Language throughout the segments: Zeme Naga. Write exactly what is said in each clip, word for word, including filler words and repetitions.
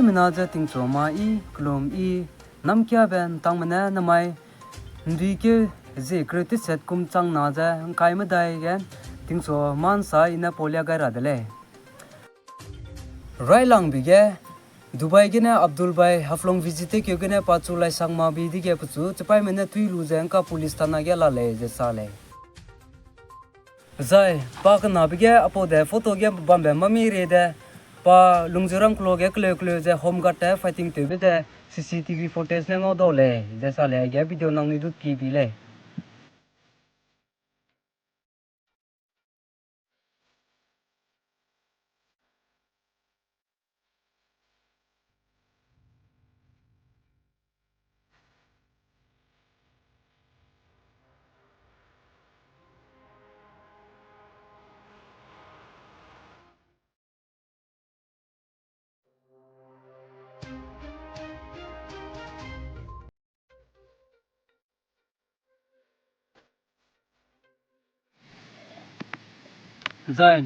Mena ze tingchu ma i, kelum i, namkiabe ntangme ne namai, ndui keu, zie kreu teset kum chang na ze, ngkai medai ge, tingchu mansa i ne paulia gai ra de lei. Railangbe ge, Dubai gene Abdul bai Haflong visit keu gene pa chu laisang ma bi dige pechu, chipaime ne tui lu ze ngka police thana ge la lei ze sa lei. Zai, pa kenabe ge apau de photo ge bambe mami re de, pa Lungzirang kelo ge keleu keleu ze home guard te fighting tewbe ze C C T V footage ne ngau dau lei, ze sa lei, aige video nangnui du ki bi lei. Zai,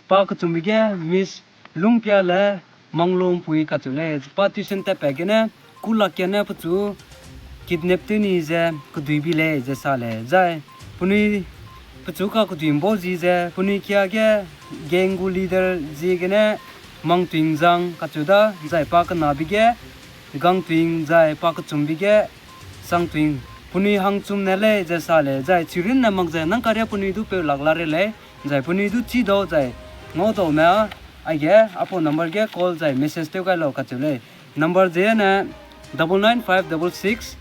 pa kechumbe ge Miss Lungpiale Manglongpui kacheu lei, pa tuition tatpat gene, kulak gene pechu kidnap tew ni ze kedui bi lei ze sa lei. Zai, penui pechu kakedui mbau zi ze, penui kia ge gang gu leader ziegene Mangtuing Zang kacheu da, zai pa kenabe ge Gangtuing, zai pa kechumbe ge Sangtuing, penui hangchum ne lei ze sa lei, zai chirinne mak ze nang karia penui du peu lak la re lei, zai penui du chi dau zai ngau dau me a, aige apau number ge call zai message tew gai lau kacheu lei. Number ze ne double nine five double six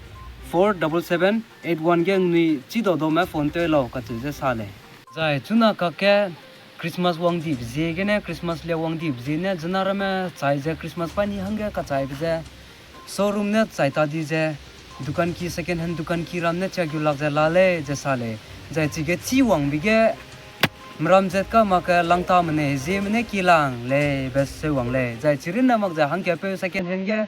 four double seven eight one ge nui chi dau dau me phone tew lau kacheu ze sa lei. Zai chuna kakge Christmas wangdibe ziegene, Christmas le wangdibe ziegene, zena ramme chai ze Christmas paini hangge kachaibe ze, showroom ne chai ta di ze, dukan ki, second hand dukan ki ram ne chia gu lak ze la lei ze sa lei. Zai chige chî wangbe ge, meram zet ka mak ke langtame ne ziemme ne ki lang lei be seu wang lei. Zai chirinne mak ze hangkapeu second hand ge,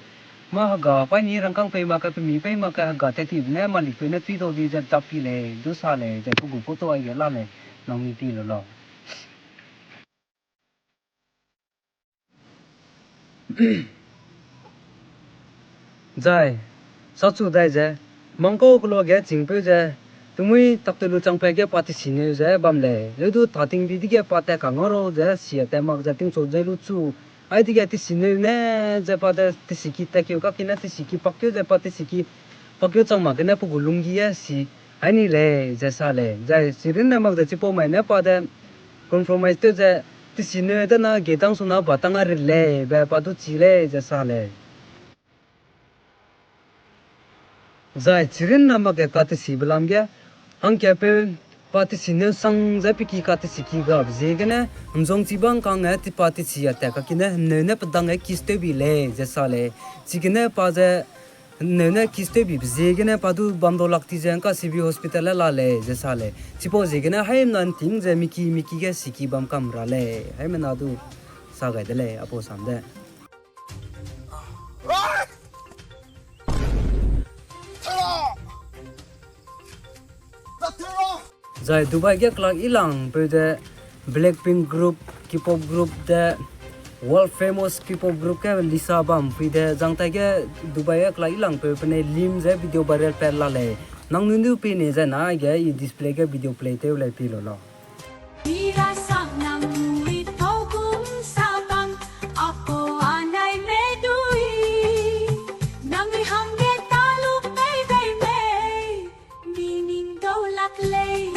mâ hega paini rangkâng pei mak ke, pemi pei mak ke, hega tat tibe ne malikpeu ne tui dau di ze dap pi lei du sa lei, zai pe gu photo aige la lei, nangnui pi lu lau. Zai, sachu dai ze, mangkau kelo ge chingpeu ze, temui taktew lu changpat ge pa tesi neu ze bam lei, leu du tating bi dege pa tat ka ngau ru ze, sia tat mak ze tingchu ze lu chu, ai dege tesi neu ne, ze pa de tesi ki tatkeu kakine tesi ki pakkeu ze pa tesi ki pakkeu chang mak gene pe gu lunggi ge si, ai ni lei ze sa lei, zai chirinne mak ze chipau mai ne pa de compromise tew ze, tesi neu dena gedang suna batang a ri lei be pa du chi lei ze sa lei. Zai chirinne mak ge katesibe lam ge, hangkapeu pa tesi neu sang ze pe ki katesi ki gabe ziegene, nzong chibang kangge ti pa tesi a tat kakine, neu ne pedang ge kiss tew bi lei ze sa lei. Chigene pa ze, neu ne kiss tew bibe ziegene pa du bam dau lak ti ze ngka C B hospital le la lei ze sa lei. Chipau ziegene haimena nting ze miki miki ge siki bam kam ra lei. Haimena du sa gai de lei, apau sam de. Zai Dubai ge kelak ilangpeu de Blackpink group, K-pop group de world famous K-pop group ge Lisa bam pui de zangtai ge Dubai ge kelak ilangpeu pe ne lim ze video viral pat la lei. Nangnui du pi ne ze na ge i display ge video play tew lei pi lu lau. Mira sang nang lui tau kum sa bang, apo anai me dui, nang lui hangge taluk pei bei mei, mi ning dau lak lei.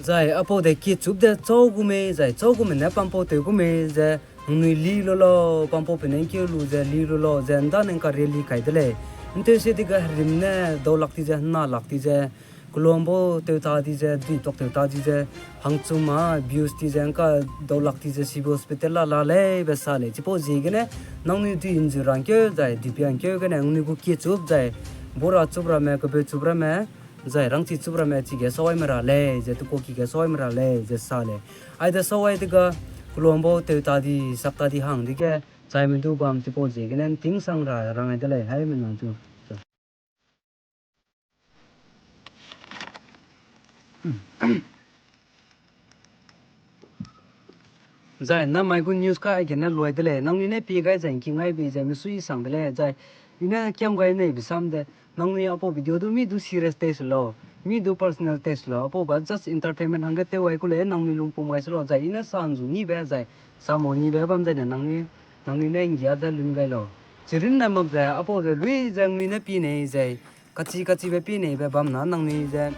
Zai apau de ki chup de chau gu mei, zai chau gu me ne pampau tew gu mei ze, ngnui li lu lau, pampau pe ne ngkeu lu ze li lu lau ze nda ne ngka ria li kai de lei. Ntew se dege herim ne dau lak ti ze, hena lak ti ze, keluambau tew ta di ze, dui tok tew ta di ze, hangchum ma abuse ti ze ngka dau lak ti ze, civil hospital la la lei be sa lei. Chipau ziegene, nangnui dui nzu ra ngkeu zai, dui pia ngkeu gene, ngnui gu ki chup zai, bura chup ramme, kebeu chup ramme, zai rangchi chup ramme chige sawai me ra lei, ze tukoki ge sawai me ra lei, ze sa lei. Aide sawai dege, keluambau tew ta di, sak ta di hang dege, chai me du bam chipau ziegene, nting sang ra rang ai de lei, haimena chu. Zai namai gu news ka aigene lui de lei, nangnui ne pie gai zai ngki ngai bei ze misui sang de lei, zai i ne kiam gai neibe sam de, nangnui apau video du mi du serious test lau, mi du personal test lau, apau ba just entertainment hangge tew gai ku lei, nangnui lungpum gai se lau, zai i ne sa nzu nibe, zai sa mau nibe bam zai ne nangnui, nangnui ne nggia ze lun gai lau. Chirinne mak ze apau ze lui ze nangnui ne pie nei zai, kachi kachibe pie neibe bam na nangnui ze,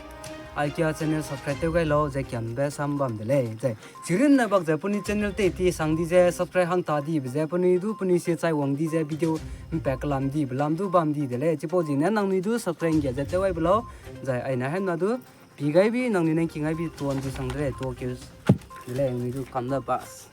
aikia channel subscribe tew gai lau ze kiambe sam bam de lei, zai. Chirinne bak ze penui channel tei ti sang di ze, subscribe hang ta dibe ze, penui du penui sie chai wang di ze, video mpat kelam dibe lam du bam di de lei, chipau zine nangnui du subscribe nggia ze tew gai be lau, zai aine hemna du, pie gai bi, nangnui ne ngki ngai bi tuan di sang de lei, tuakeu de lei, nangnui du kam da bas.